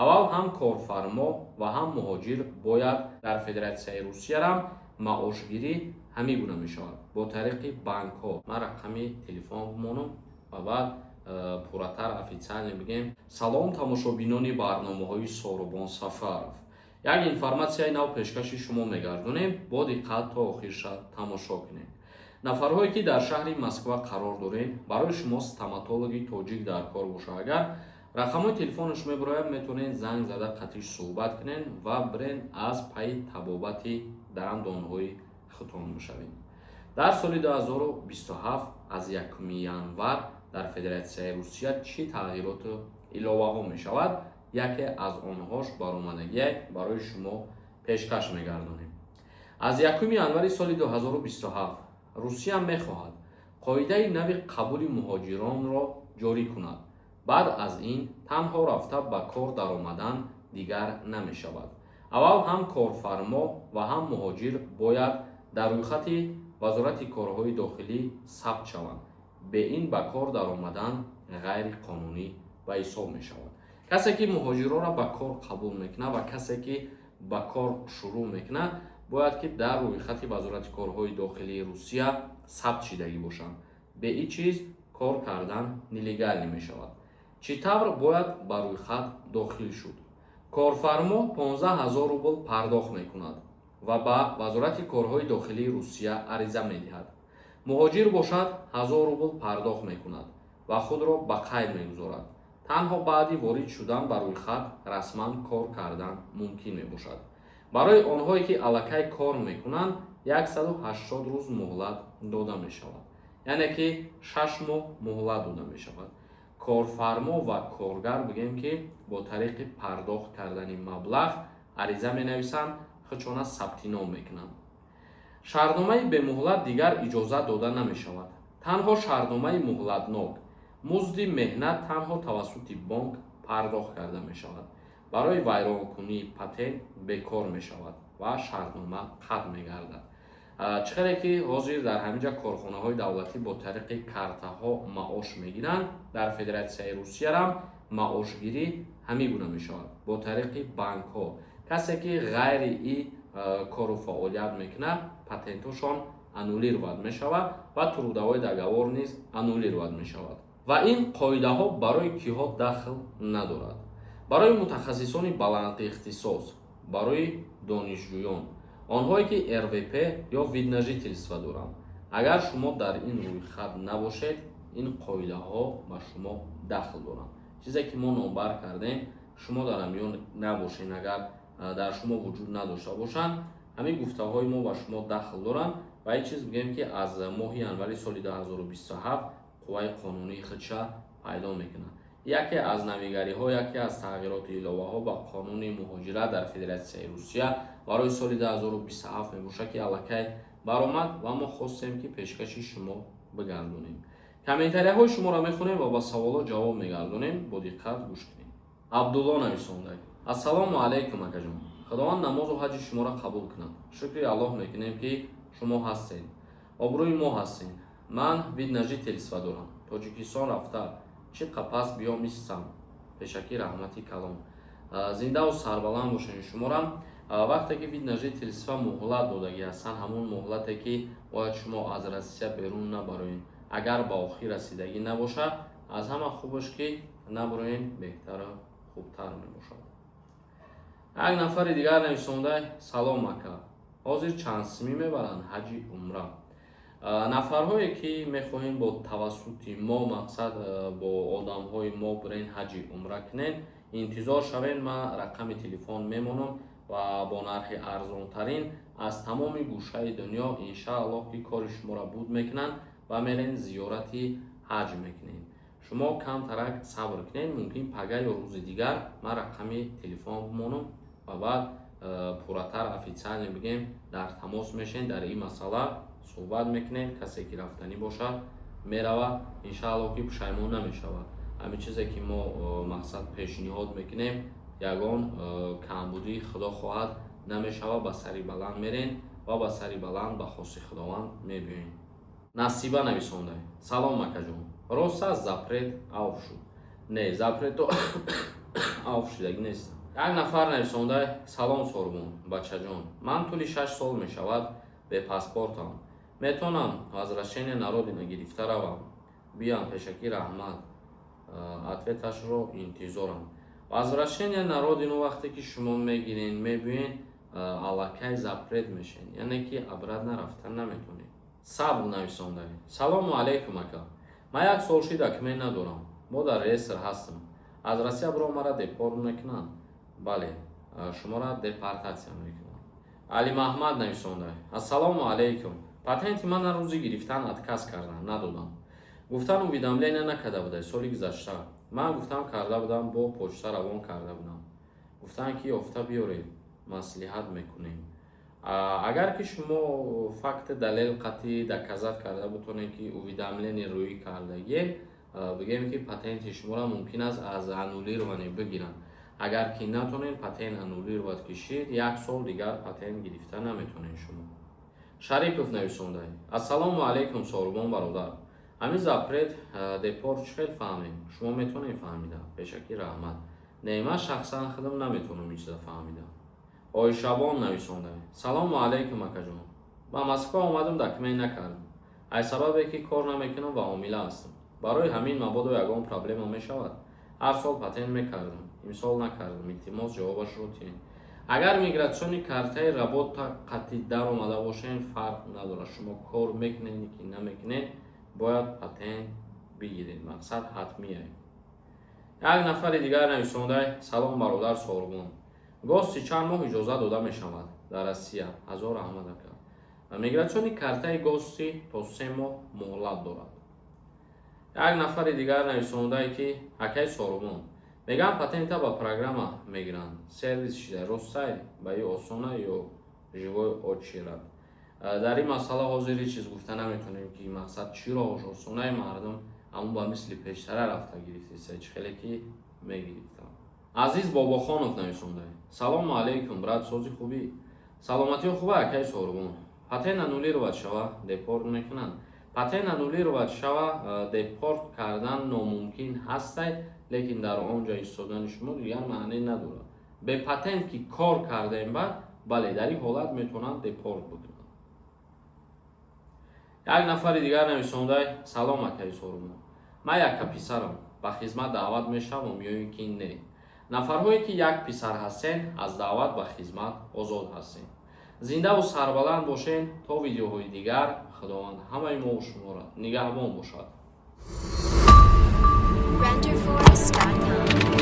Аввал ҳам корфармо ва ҳам муҳоҷир бояд дар Федератсияи Русиярам маошгирӣ ҳамин гуна мешавад, бо тариқи банкҳо. Ман рақами телефон бимонам ва баъд пурратар официально бигем. Салом, тамошобинони барномаҳои Сорубон Сафаров. Як информатсияи нав пешкаши шумо мегардонем, бо диққат то охирша тамошо кунем. Нафарҳое, ки дар шаҳри Москва қарор доред, барои шумо стоматологи тоҷик дар кор боша, агар рақамҳои телефонаш мебарояд, метавонед занг зада, қатиш суҳбат кунед ва бирен, аз пайи табобати дандонҳои худтон бишавед. Дар соли 2027 аз 1 январ дар Федератсияи Русия чӣ тағйироту иловаҳо мешавад, яке аз онҳош баромадагие барои шумо пешкаш мегардонем. Аз 1 январи соли 2027 Русия мехоҳад қоидаи нави қабули муҳоҷиронро ҷорӣ кунад. Баъд аз ин танҳо рафта ба кор даромадан дигар намешавад. Аввал ҳам корфармо ва ҳам муҳоҷир бояд дар рӯйхати Вазорати корҳои дохилӣ сабт шаванд. Бе ин ба кор даромадан ғайриқонунӣ ба ҳисоб мешавад. Касе, ки муҳоҷиронро ба кор қабул мекунад, ва касе, ки ба кор шурӯъ мекунад, бояд ки дар рӯйхати Вазорати корҳои дохилии Русия сабт шидагӣ бошанд. Бе ин чиз кор кардан нелегальный мешавад. Чӣ тавр бояд ба рӯйхат дохил шуд? Корфармо 15 ҳазор рубл пардохт мекунад ва ба Вазорати корҳои дохилии Русия ариза медиҳад. Муҳоҷир бошад, 1000 рубл пардохт мекунад ва худро ба қайд мегузорад. Танҳо баъди ворид шудан ба рӯйхат расман кор кардан мумкин мебошад. Барои онҳое, ки аллакай кор мекунанд, 180 рӯз муҳлат дода мешавад, яъне ки 6 моҳ муҳлат дода мешавад. Корфармо ва коргар, бигем, ки бо тариқи пардохт кардани маблағ ариза менависанд, худшона сабти ном мекунанд. Шартномаи бемуҳлат дигар иҷозат дода намешавад, танҳо шартномаи муҳлатнок. Музди меҳнат танҳо тавассути бонк пардохт карда мешавад. Барои вайронкунии патент бекор мешавад ва шартнома қатъ мегардад. Чӣ хеле ки ҳозир дар ҳамин ҷа корхонаҳои давлатӣ бо тариқи картаҳо маош мегиранд, дар Федератсияи Русиярам маошгирӣ ҳамин гуна мешавад, бо тариқи банкҳо. Касе, ки ғайри и кору фаъолият мекунад, патентҳошон аннулировать мешавад ва трудовой договор низ аннулировать мешавад. Ва ин қоидаҳо барои киҳо дахл надорад? Барои мутахассисони баландихтисос, барои донишҷӯён, онҳое, ки РВП ё вид на жительство доранд. Агар шумо дар ин рӯйхат набошед, ин қоидаҳо ба шумо дахл доранд. Чизе, ки мо номбар кардем, шумо дар ҳамён набошед, агар дар шумо вуҷуд надошта бошанд, ҳамин гуфтаҳои мо ба шумо дахл доранд. Ва ин чиз, бигӯем, ки аз моҳи январи соли 2027 қувваи қонунии худша пайдо мекунад. Яке аз навигариҳо, яке аз тағйироту иловаҳо ба қонуни муҳоҷират дар Федератсияи Русия барои соли 2027 мебошад, ки аллакай баромад ва мо хостем, ки пешкаши шумо бигардонем. Комментарияҳои шуморо мехонем ва ба саволҳо ҷавоб мегардонем. Бо диққат гӯш кунем. Абдулло нависондаг: «Ассалому алайкум, акаҷон. Худованд намозу ҳаҷи шуморо қабул кунад. Шукри Аллоҳ мекунем, ки шумо ҳастед, обрӯи мо ҳастед. Ман вид на жительство дорам. Тоҷикистон рафта чӣ қапас биём истам. Пешакӣ раҳмати калон. Зиндаву сарбаланд бошед шуморам. Вақте ки вид на жительство муҳлат додагӣ ҳастанд, ҳамон муҳлате, ки бояд шумо аз Россия берун набароед, агар ба охир расидагӣ набошад, аз ҳама хубаш, ки набароен, беҳтару хубтар мебошад. Як нафари дигар нависонда: «Салом, ака, ҳозир чанд симӣ мебаранд ҳаҷи умра?» Нафарҳое, ки мехоҳем бо тавассути мо, мақсад, бо одамҳои мо бирен, ҳаҷи умра кунен, интизор шавен. Ман рақами телефон мемонам ва бо нархи арзонтарин аз тамоми гӯшаи дунё, иншааллоҳ, ки кори шуморо буд мекунанд ва мерен, зиёрати ҳаҷ мекунем. Шумо камтарак сабр кунед, мумкин пага ё рӯзи дигар ман рақами телефон бимонам ва баъд пурратар официально, бигем, дар тамос мешем, дар ин масъала суҳбат мекунем. Касе, ки рафтанӣ бошад, мерава, иншааллоҳ, ки пушаймон намешавад. Ҳамин чизе, ки мо мақсад пешниҳод мекунем, ягон камбудӣ, Худо хоҳад, намешавад. Ба сари баланд мерен ва ба сари баланд ба хости Худованд мебиёем. Насиба нависонда: «Салом, акаҷон, рост аст, запрет авф шуд?» Не, запрето Авф шудагӣ нестам. Як нафар нависонда: «Салом, Сорбон бачаҷон, ман тӯли 6 сол мешавад бепаспортам, метавонам возвращение на родина гирифта равам, биям? Пешакӣ раҳмат, ответашро интизорам». Возвращение на родину вақте ки шумо мегирен, мебиёен, аллакай запрет мешен, яъне ки обратно рафта наметонед. Сабр нависонда: «Салому алейкум, ака, ман як сол шид документ надорам, бо дар реестр ҳастам, аз Россия биро мара депорт мекунанд?» Бале, шуморо депортатсия мекунанд. Алимаҳмад нависонда: «Ассалому алейкум, патенти мана рӯзи гирифтан отказ карданд, надодам, гуфтан уведомление накарда будай соли гузашта. Ман гуфтам, карда будам, бо почта равон карда будам. Гуфтанд, ки ёфта биёред, маслиҳат мекунем». Агар ки шумо факти далел қатъӣ доказать карда бутонед, ки уведомление рӯӣ кардагиед, бигӯем, ки патенти шуморо мумкин аст аз аннулирование бигиранд. Агар ки натонед, патент аннулировать кишид, як сол дигар патент гирифта наметонед шумо. Шарипов нависонда: «Ассалому алайкум, Сорбон бародар, ҳамин запрет депорт чӣ хел фаҳмем? Шумо метавонед фаҳмида? Пешакӣ раҳмат». Не, ман шахсан худам наметавонам ин чиза фаҳмида. Ойшабон нависонда: «Салому алайкум, акаҷон, ба Москва омадам, документ накардам, аз сабабе ки кор намекунам ва ҳомила ҳастам. Барои ҳамин мабодо ягон проблема мешавад? Ҳар сол патент мекардам, имсол накардам. Илтимос, ҷавобашро тиҳед». Агар миграционный картаи работа қатъӣ даромада бошед, фарқ надорад, шумо кор мекунед ки намекунед, бояд патент бигиред, мақсад ҳатмие. Як нафари дигар нависонда: «Салом, бародар Сорбон, гости чанд моҳ иҷоза дода мешавад дар Россия? Ҳазор раҳмат, ака». Миграционный картаи гости то 3 моҳ муҳлат дорад. Як нафари дигар нависондае, ки акаи Сорбон, мегӯянд, патента ба программа мегиранд, сервис шида, ростай? Ба ё осона ё живой очередь? Дар ин масъала ҳозир ҳеҷ чиз гуфта наметавонем, ки мақсад чӣ роҳош осонаи. Мардум ҳамун ба мисли пештара рафта гирифтеса, чӣ хеле ки мегирифтам. Азиз Бобохонов нависонда: «Салому алейкум, брат, сози, хубӣ, саломатиё хуба? Акаи Сорбон, патент аннулировать шава, депорт мекунанд?» Патент аннулировать шава, депорт кардан номумкин ҳастай, лекин дар он ҷо истодани шумо дигар маъне надорад. Бепатент ки кор кардаем баъд, бале, дар ин ҳолат метавонанд депорт бикунанд. Як нафари дигар нависонда: «Салом, акаи Сорбон, ман якка писарам, ба хизмат даъват мешавам ё ин ки не?» Нафарҳое ки як писар ҳастен, аз даъват ба хизмат озод ҳастен. Зиндаву сарбаланд бошен то видеоҳои дигар. Худованд ҳамаи мову шуморо нигаҳбон бошад. Renderforest.com.